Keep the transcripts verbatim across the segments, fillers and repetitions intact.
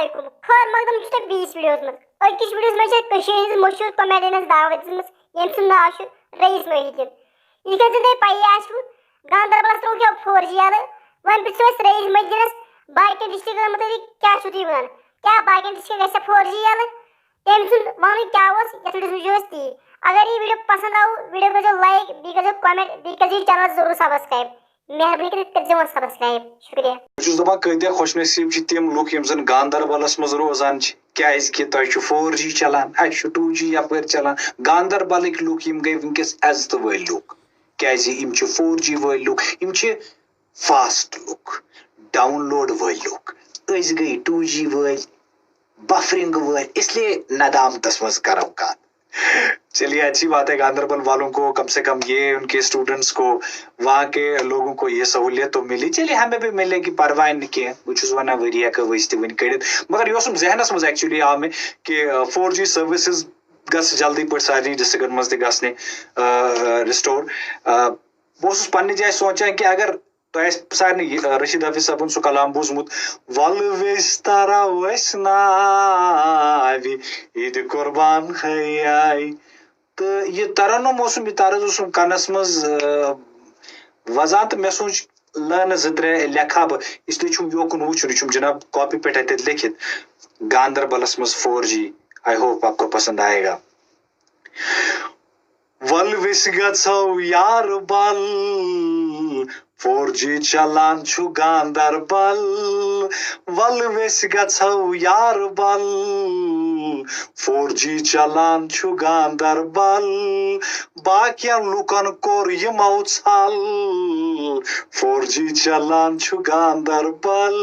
خٲر مقدم چھُ تۄہہِ بیٚیِس ویٖڈیوَس منٛز۔ أکِس ویٖڈیوَس منٛز چھِ کٔشیٖرِ ہِنٛز مشہوٗر comedianَس دعوت دِژمٕژ، ییٚمۍ سُنٛد ناو چھُ رئیٖس محی الدیٖن۔ یہِ کیٛاہ زِ تۄہہِ پَیی آسِوٕ، گاندربلَس ترٛوو کیٛاہ four G یَلہٕ؟ وۄنۍ پرٛژھو أسۍ رئیٖس محی الدیٖنَس باقیَن districtَن مُتعلِق کیٛاہ چھُو تُہۍ وَنان؟ کیٛاہ باقیَن districtَن گژھِ four G یَلہٕ؟ تٔمۍ سُنٛد وَنُن کیٛاہ اوس، یَتھ ویٖڈیوَس منٛز وٕچھو أسۍ تی۔ اگر یہِ ویٖڈیو پَسنٛد آو، ویٖڈیو کٔرۍزیو like، بیٚیہِ کٔرۍزیو comment، بیٚیہِ کٔرۍزیو یہِ channel ضروٗر subscribe۔ مہربٲنی کٔرِتھ کٔرۍزیو وۄنۍ subscribe۔ شُکریہ۔ بہٕ چھُس دَپان، کۭتیٛاہ خۄش نصیٖب چھِ تِم لُکھ یِم زَن گاندربلَس منٛز روزان چھِ، کیٛازِ کہِ تۄہہِ چھُ four G چَلان، اَسہِ چھُ two G یَپٲرۍ چَلان۔ گاندربلٕکۍ لُکھ یِم گٔے وٕنکیٚس عزتہٕ وٲلۍ لُکھ، کیٛازِ یِم چھِ four G وٲلۍ لُکھ، یِم چھِ fast لُکھ، download وٲلۍ لُکھ۔ أسۍ گٔے two G وٲلۍ، buffering وٲلۍ، اس لیے ندامتَس منٛز کَرو کَتھ۔ چلیے، اچھی بات ہے، گاندربل والوں کو کم سے کم یہ ان کے اسٹوڈنٹس کو، وہاں کے لوگوں کو یہ سہولیت تو ملی۔ چلیے، ہمیں بھی ملے گی، پرواہ نہٕ کینٛہہ۔ بہٕ چھُس وَنان، ؤری ہٮ۪کو أسۍ تہِ وٕنہِ کٔڑِتھ۔ مگر یہِ اوسُم ذہنَس منٛز actually آو مےٚ کہِ، آ، four G services گژھِ جلدی پٲٹھۍ سارنٕے ڈسٹرکٹن منٛز تہِ گژھنہِ، آ، restore۔ آ، بہٕ اوسُس پننہِ جایہِ سونٛچان کہِ اگر تۄہہِ آسہِ سارنٕے یہِ، آ، رشید حافظ صٲبُن سُہ کلام بوٗزمُت، "ولہٕ ویٚسۍ ترو أسۍ ناوِ عیٖدِ قربان حیاے۔" تہٕ یہِ ترنم اوسُم، یہِ طرز اوسُم کنس منٛز، آ، وزان، تہٕ مےٚ سوٗنٛچ، لٲنہٕ زٕ ترٛےٚ لیکھٕ ہا بہٕ، اس لیے چھُم یوکُن وٕچھُن، یہِ چھُم جناب کاپی پٮ۪ٹھ اَتٮ۪تھ لیکھِتھ، گاندربلس منٛز four G۔ I hope آپ کو پسند آئے گا۔ ولہٕ ویٚسۍ گژھو یار بل، four G چلان چھُ گاندربل۔ ولہٕ ویٚسۍ گژھو یار بل، four G چلان چھُ گاندربل۔ باقین لُکن کوٚر یِمو ژھل، four G چلان چھُ گاندربل۔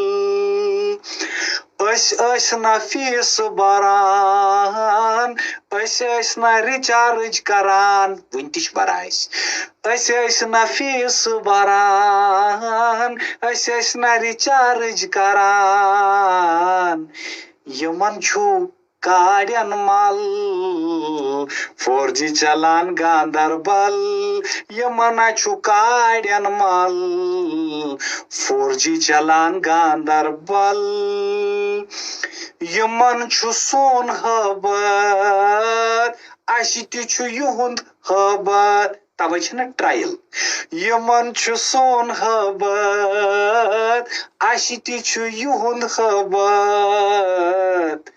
أسۍ ٲسۍ نہ فیس بران، أسۍ ٲسۍ نہ recharge کران، وٕنہِ تہِ چھِ بران أسۍ۔ أسۍ ٲسۍ نہ فیس بران، أسۍ ٲسۍ نہ recharge کران۔ یِمن چھُ کاڑٮ۪ن مل، four G چلان گاندربل۔ یِمن ہا چھُ کاڑٮ۪ن مل، four G چلان گاندربل۔ یِمن چھُ سون ہٲبت، اَسہِ تہِ چھُ یِہُنٛد ہٲبت۔ توے چھِنہٕ trial۔ یِمن چھُ سون ہٲبت، اَسہِ تہِ چھُ یِہُنٛد ہٲبت۔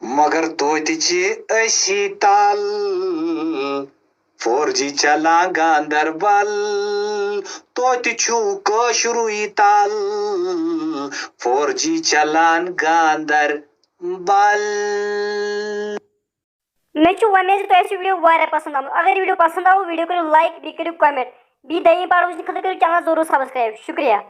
مگر توتہِ چھِ أسی تل، four G چلان گاندربل۔ توتہِ چھُ کٲشرُے تل، four G چلان گاندربل۔ مےٚ چھُ وۄمید زِ تۄہہِ آسہِ یہِ ویٖڈیو واریاہ پَسنٛد آمُت۔ اگر یہِ ویٖڈیو پَسنٛد آو، ویٖڈیو کٔرِو like، بیٚیہِ کٔرِو comment، بیٚیہِ دٔیِم part وٕچھنہٕ خٲطرٕ کٔرِو channel ضروٗر subscribe۔ شُکریہ۔